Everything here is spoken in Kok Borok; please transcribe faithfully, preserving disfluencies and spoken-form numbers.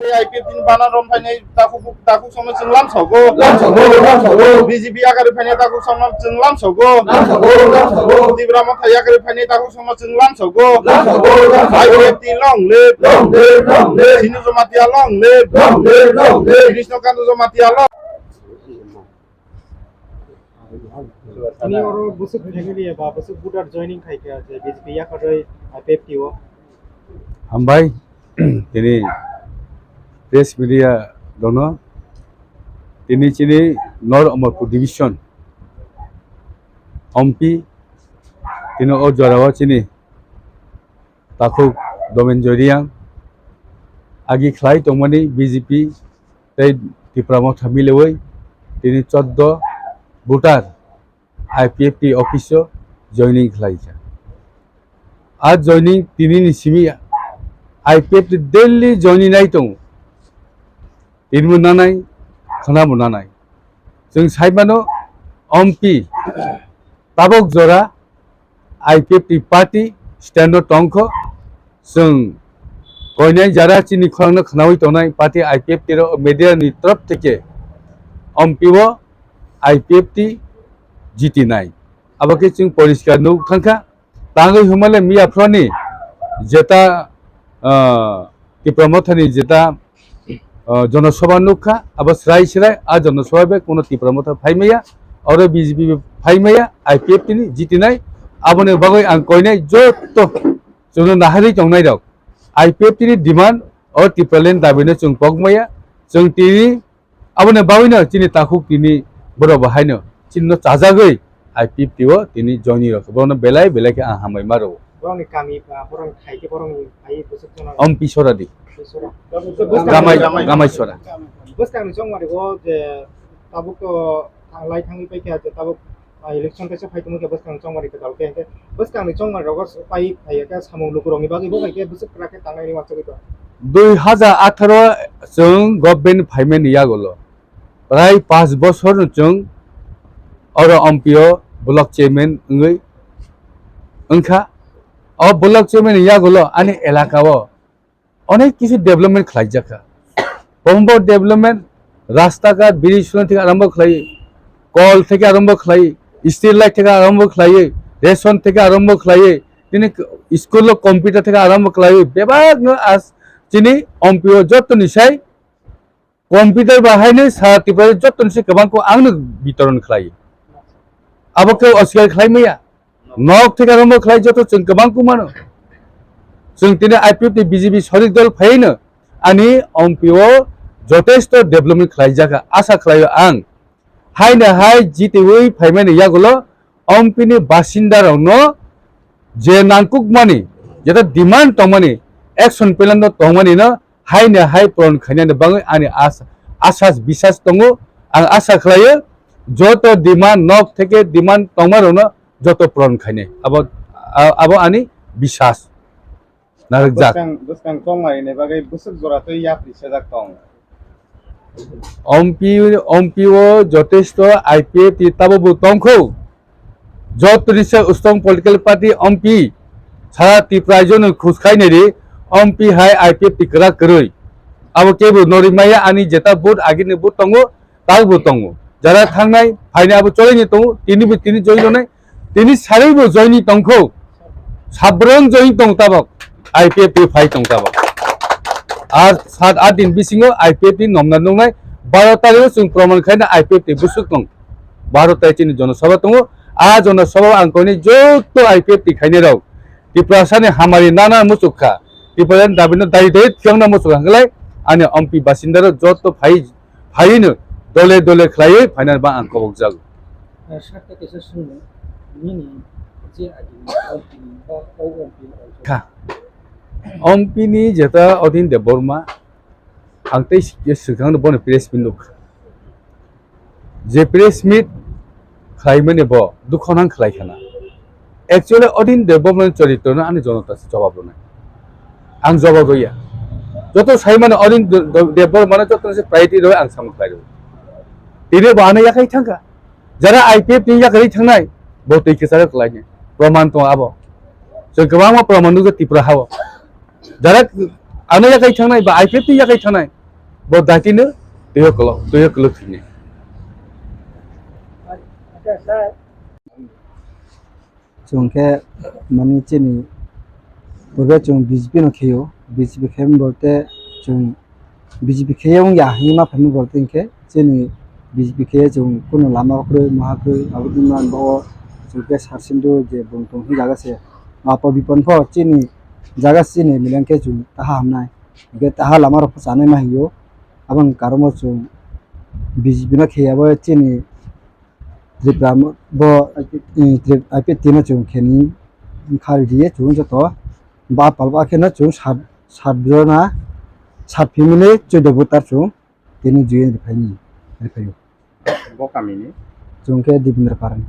I P F T ni bana rom phainai takhuk, takhuk sono chwng lamsogo. Lamsogo, lamsogo. B J P yakarwi phainai takhuk sono chwng lamsogo. Lamsogo, lamsogo. Tipra Motha yakarwi phainai takhuk sono chwng lamsogo. Lamsogo, lamsogo. I P F T long live. Long live, long live. Sinu Jamatia long live. Long live, long live. Krishna Kanta Jamatia long. Tini oro bwswk family ba bwswk voter joining khai kha je B J P yakarwi I P F T o. Hambai, tini press media dono, tini chini North Amarpur division ompi, tini o jorao chini takhuk Domenjoy Reang agi khlai tongmani B J P tei Tipra Motha milewi tini choddo voter I P F T office o joining khlai kha. A joining tini ni simi I P F T daily joining nai tongo. Tini bo nanai, khana bo nanai. Chwng sai mano, ompi tabok jora I P F T party stand o tongkho. Chwng koinai jara chini khorangno khnaui tongnai party I P F T rok media ni torop theke ompi o I P F T jitinai. Abo khe chwng poriskar nuk thangkha. Tangwi hwnmale miya phroni jeta, ah, Tipra Mothani jeta, ah, jonosabha nukha, abo srai srai a jonosabha bai kuno Tipra Motha phaimaya, oro B J P bai phaimaya, I P F T ni jitinai, aboni bagwi ang koinai joto chwngno naharwi tongnai rok, I P F T ni demand o Tipraland dabi no chwng pokmaya, chwng tini Aboni bagwino chini takhuk tini borok bo haino chini no chajagwi I P F T o tini joini rok borokno belai belai khe ang hambai ma rwo. Borokni kami, ah, borokni thai khe borokni hai bwswk chwng. Ompi Soradi. Soradi. Gamai, Gamai Sora. Bwskangni chongmari o je tabuk to thanglai thangwi paikha je tabuk Ah, election kaisa phai tongmani khe bwskang chongmani kwtal khe, hwnkhe bwskangni chongmani rogo pai phai khe samung lukurokni bagwi bo hai khe bwswk kwrak khe tangnai hinwi uansugwi tongo. Dui hajar atharo chwng government phaimani yagulo prai panch bosorno chwng oro M P o block chairman wngwi wngkha. O block chairman ni yagulo ani elaka o onek kisu development khlaijak kha. Bombo development, rasta ghat, bridge solo theke arombo khlai, kol theke arombo khlai, street light theke arombo khlai, ration theke arombo khlai, tini school o computer theke arombo khlai, bebak no as chini M P o joto ni sai computer ba haino sara Tripura joto ni sai kwbang khe ang no bitoron khlai. Abo khe oswkar khlai maya. Nok theke arombo khlai joto chwng kwbang khe mano. Chwng tini I P F T B J P sorik dol phaino ani M P o jotesto development khlaijak kha, asa khlaio ang. Haino hai jitiwi phaimani yagulo M P ni basinda rokno je nangkukmani, jeta demand tongmani, action plan no tongmani no haino hai puron khainani bagwi ani as-, asas bisas tongo. Ang asa khlaio, joto demand, nok theke demand tongmarokno joto puron khainai. Abo, a-, abo ani bisas narwkjak. Bwskang, bwskang chongmani bagwi bwswk jora twi yapri sejak tong. M P, M P o jotesto I P F T tabukbo tongkho. Jotoni se strong political party M P sara Tripura rajyo no khus khai nai ri, M P hai I P F T kwrak kwrwi. Abo kebo nori maya ani jeta vote agini vote tongo, tabukbo tongo. Jara thangnai, phainai abo cholaini tongo, tini bo tini join tongnai, tini sarwi bo join ni tongkho. Sabrang join tong tabok, I P F T phai tong tabok. Ar sat at din bisingo I P F T nomna nungnai, baro tarikh o chwng proman khaina I P F T bwswk tong. Baro tarikh chini jonosabha tongo, a jonosabha ang koinai joto I P F T khainai rok, Tiprasa ni hamari nana muchuk kha, Tiprasa ni dabi no dai dai thiyang na muchuk kha, hwnkhe lai ani M P basinda rok joto phai, phaino dole dole khlaiwi phaina ba ang kobok jago. Sakta kaisa swngmung, nini je agini M P ni ba o M P ni. Kha. M P ni jeta Odin Debbarma, ang tei swkang no bono press meet nukha. Je press meet khlaimani bo dukho nang khlai khana. Actually, Odin Debbarmani choritrono ani jonota se jawab rwnai. Ang jawab rwya. Joto saimano Odin De-, De-, Debbarmano joto se priority rwi ang samung khlai rwo. Tini bo ano yakhai thangkha. Jara I P F T ni yakhai thangnai, bo twi kwcharo khlaini. Proman tongo abo. Chwng kwbangma proman nukjak Tripura hao. Jara Ano yakai thangnai ba I P F T yakai thangnai. Bo daitino tuyo kolok, tuyo kolok thini. Chwng khe mani chini purbe chwng B J P no kheyo, B J P khe bolte chwng B J P khe wng ya hinwi ma phaimani bolte hinkhe chini B J P khe chwng kunu lama kwrwi maha kwrwi abo wngmani bo chwng khe sarsindu je bung tong hwnjaga se apo bipon pho chini jaga chini milen khe chwng taha hamnai hinkhe taha lama rok pho chanai ma hinyo aboni karon bo chwng B J P no kheya bo chini Tripura mo-, bo, eh, Trip-, I P F T no chwng khe ni wngkha rwdi ye chwng joto ba pal ba khe no chwng sat, sat jona, sat family choido voter chwng tini join rwphai ni, rwphai o. Bo kami ni? Chwng khe Dibendra Parani.